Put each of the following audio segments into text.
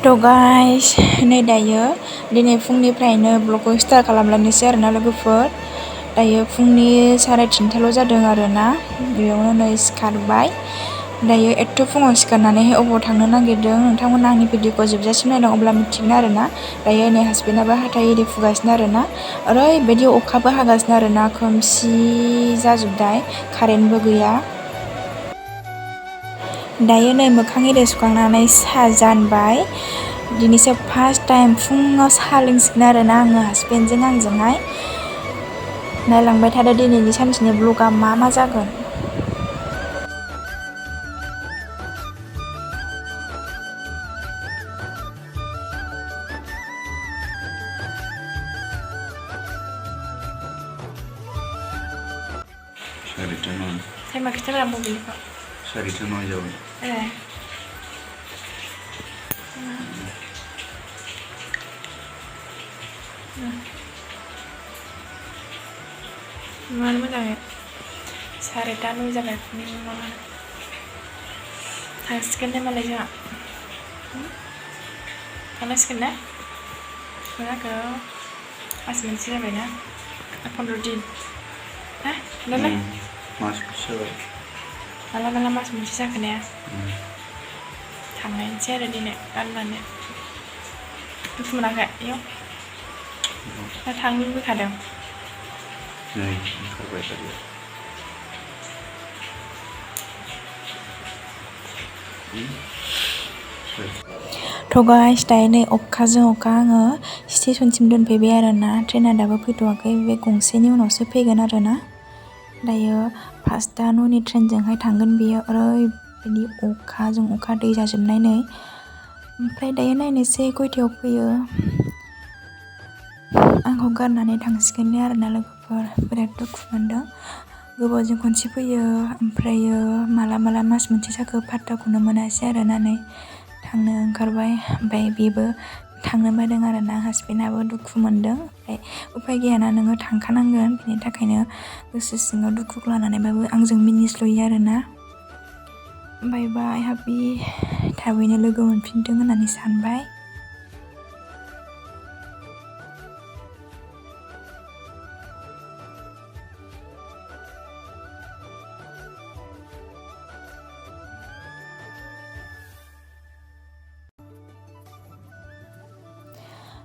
थ' गाइस नै दायो दिनै फुंनिफ्रायनो ब्लगखौ स्टार्ट खालामलायनोसै आरोना लोगोफोर। दायो फुंनि 3:30 जादों आरोना। बेयावनो नै सिखारबाय। दायो एथ' फुङाव सिखारनानैहाय अबाव थांनो नागिरदों नोंथांमोना आंनि भिडिअखौ जोबजासिम नायदों अब्ला मिथिगोन आरोना। दायो नै हासबेन्डआबो हाथाय एरि फुगासिनो आरोना। ओरैबायदि अखाबो हागासिनो आरोना, खोमसि जाजोब्बाय, कारेन्टबो गैया। दायो नै मोखां एरि सुखांनानै साहा जानबाय। दिनैसो फार्स्ट टाइम फुङाव साहा लोंसिगोन आरोना आङो हासबेन्डजों आंजोंहाय। नायलांबाय थादो दिनैनि सानसेनि ब्लगआ मा जागोन। टाइमा खिथाला मबाइलखौ। 9:30 जाबाय। मानो मोजाङै 9:30 जाबाय फुङावनो। थांसिगोन दे मालाय जोंहा। थांनांसिगोन ना? मा जाखो? मास मोनसे जाबायना? 15 दिन। हा? खोन्थालाय? मास मोनसे जाबाय। माला मास मोनसे जाखो ने? थांनायसै आरो दिनै गाननानै। दुखु मोनाखै इयाव? ना थांनो लुबैखादों? नै ओंखारबाय गारिया। थ' गाइस दायो नै अखाजों अखा आङो स्टेसनसिम दोनफैबाय आरोना। ट्रेना दाबो फैथ'वाखै, बे गंसेनि उनावसो फैगोन आरोना। दायो 5:09 ट्रेनजोंहाय थांगोन बेयो। ओरैबायदि अखाजों अखा दै जाजोबनाय नै। ओमफ्राय दायो नायनोसै खयथायाव फैयो। आंखौ गारनानै थांसिगोन आरोना लोगोफोर। बिराद दुखु मोनदों। गोबावजों खनसे फैयो, ओमफ्रायो माला मास मोनसे जाखो पात्ताखौनो मोनासै आरोना नै। थांनो ओंखारबाय, ओमफ्राय बेबो थांनो बादों आरोना। हासबेन्डआबो दुखु मोनदों। ओमफ्राय उफाय गैयाना, नोङो थांखानांगोन। बिनि थाखायनो गोसो सिङाव दुखुखौ लानानैबाबो आंजों मिनिस्लुयो आरोना। बाय बाय हाबि, थाबैनो लोगो मोनफिनथों होननानै सानबाय।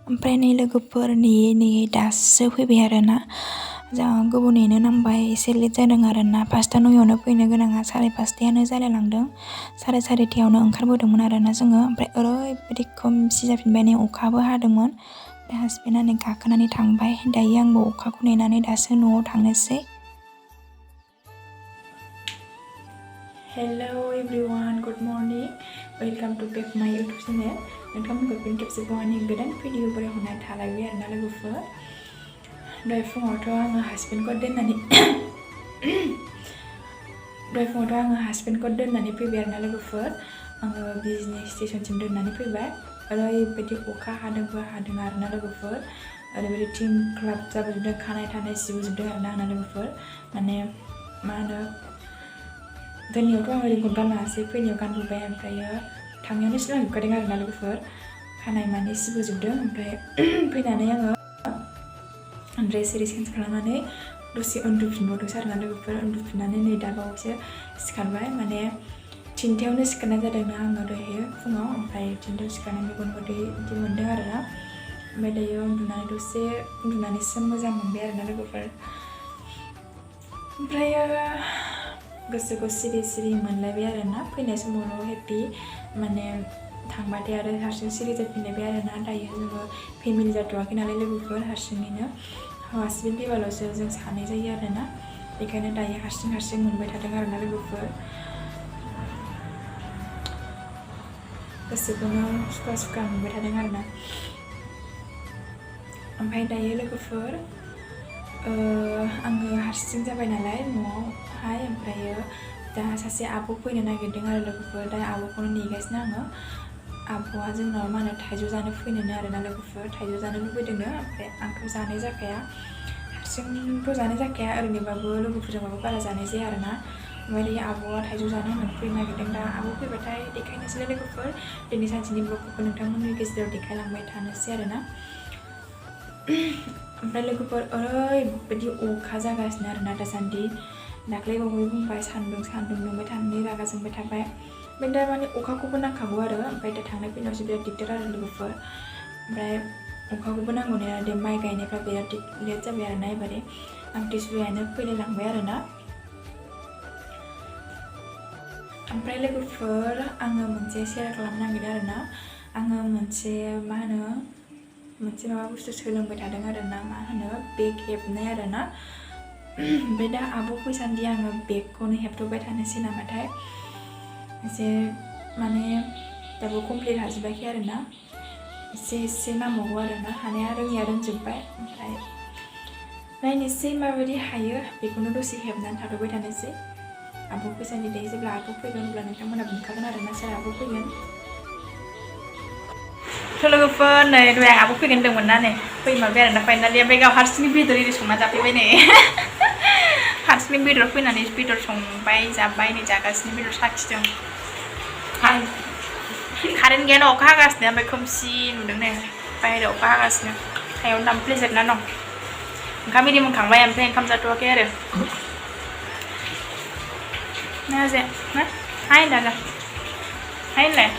ओमफ्राय नै लोगोफोर नेयै दासो फैबाय आरोना। जोंहा गोबाव नेनो नांबाय, एसे लेट जादों आरोना। 5:09 फैनो गोनाङा 5:30 जालायलांदों। 4:30 ओंखारबोदोंमोन आरोना जोङो। ओमफ्राय ओरैबायदि खोमसि जाफिनबाय नै, अखाबो हादोंमोन। ओमफ्राय हासबेन्डआ नै गाखोनानै थांबाय। दायो आंबो अखाखौ नेनानै दासो न'आव थांनोसै। Hello everyone, good morning, welcome to back my YouTube channel. नोंथांमोनखौ फिन खेबसेबाव आंनि गोदान भिडिअफोराव होनाय थालायबाय आरोना लोगोफोर। दहाय फुङावथ' आङो हासबेन्डखौ दोननानै फैबाय आरोना लोगोफोर। आङो बिजनि स्टेसनसिम दोननानै फैबाय। ओरैबायदि अखा हादों आरोना लोगोफोर। ओरैबायदि थिंख्लाब जाबोजोबदों, खानाय थानाय सिबोजोबदों आरोना आंना लोगोफोर। माने मा होनो, दोननायावथ' आं रेनकट गानासै, फैनायाव गानबोबाय। ओमफ्रायो थांनायावनो सिलांजोबखादों आरोना लोगोफोर। खानाय माने सिबोजोबदों। ओमफ्राय फैनानै आङो ड्रेस एरि चेन्ज खालामनानै दसे उन्दुफिनबावदोंसो आरोना लोगोफोर। उन्दुफिननानै नै दा बावैसो सिखारबाय। माने 3:00 सिखारनाय जादोंना आङो दहाय फुङाव। ओमफ्राय 3:00 सिखारनाय मेगन मोदै बिदि मोनदों आरोना। ओमफ्राय दायो उन्दुनानैसो मोजां मोनबाय आरोना लोगोफोर। ओमफ्रायो गोसोखौ सिरि मोनलायबाय आरोना। फैनाय समावल' हेपि, माने थांबाथाय आरो हारसिं सिरि जाफिनलायबाय आरोना। दायो जोङो फेमिलि जाथ'वाखै नालाय लोगोफोर, हारसिङैनो हासबेन्ड फैबाल'सो जों सानै जायो आरोना। बेखायनो दायो हारसिं मोनबाय थादों आरोना लोगोफोर। गोसोखौनो सुखुवा मोनबाय थादों आरोना। ओमफ्राय दायो लोगोफोर आङो हारसिं जाबाय नालाय न'आवहाय। ओमफ्रायो दा सासे आब' फैनो नागिरदों आरो लोगोफोर। दा आब'खौनो नेगासिनो आङो। आब'आ जोंनाव मा होनो थाइजौ जानो फैनोनो आरोना लोगोफोर। थाइजौ जानो लुबैदोंनो। ओमफ्राय आंथ' जानाय जाखाया, हारसिंथ' जानाय जाखाया। ओरैनोबाबो लोगोफोरजोंबाबो बारा जानाय जाया आरोना। ओमफ्राय दायो आब'आ थाइजौ जानो होननानै फैनो नागिरदों दा आब' फैबाथाय देखायनोसैलाय लोगोफोर दिनै सानसेनि ब्लगखौ नोंथांमोननि गेजेराव देखायलांबाय थानोसै आरोना ओमफ्राय लोगोफोर ओरैबायदि अखा जागासिनो आरोना दासान्दि दाख्लैबावै बुंबाय सान्दुं दुंबाय थानानै रागा जोंबाय थाबाय ओमफ्राय दा माने अखाखौबो नांखागौ आरो ओमफ्राय दा थांनाय फैनायावसो बिराद दिगदार आरो लोगोफोर ओमफ्राय अखाखौबो नांगौ ने दे माइ गायनायफ्रा बिराद लेट जाबाय आरोना एबारे आमथिसुवायानो फैलायलांबाय आरोना ओमफ्राय लोगोफोर आङो मोनसे शेयार खालामनो नागिरदों आरोना आङो मोनसे माबा बुस्थु सोलोंबाय थादों आरोना मा होनो बेग हेबनाय आरोना ओमफ्राय दा आब' फैसान्दि आङो बेगखौनो हेबथ'बाय थानोसै नामाथाय एसे माने दाबो कमप्लिट हाजोबाखै आरोना एसे नांबावगौ आरोना हानाया रोङिया रोंजोब्बाय ओमफ्राय नायनोसै माबायदि हायो बेखौनो दसे हेबनानै थाथ'बाय थानोसै आब' फैसान्दि दायो जेब्ला आब' फैगोन अब्ला नोंथांमोना मोनखागोन आरोना सोर आब' फैगोन थ' लोगोफोर नै दहाय आब' फैगोन होनदोंमोन ना नै फैमारबाय आरोना फाइनालि ओमफ्राय गाव हारसिंनि बेदर एरि संना जाफैबाय नै हारसिंनि बेदर फैनानै बेदर संबाय जाबाय नै जागासिनो बेदर साखिदों कारेन्ट गैयाना अखा हागासिनो ओमफ्राय खोमसि नुदों नै बाहेरायाव अखा हागासिनो सायाव दामफ्लेजोबना दं ओंखाम एरि मोनखांबाय ओमफ्राय ओंखाम जाथ'वाखै आरो ना जे ना हाय दादा हायलाय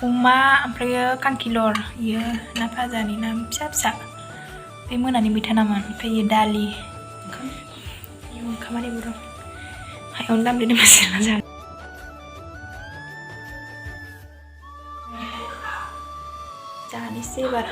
अमा ओमफ्रायो खांखिलर इयो ना फाजानि ना फिसा बे मोनानि मैथानामोन ओमफ्राय इयो दालि ओंखामानि बर' हायावनो दामलेनो मोसाना जानो जानोसै एबार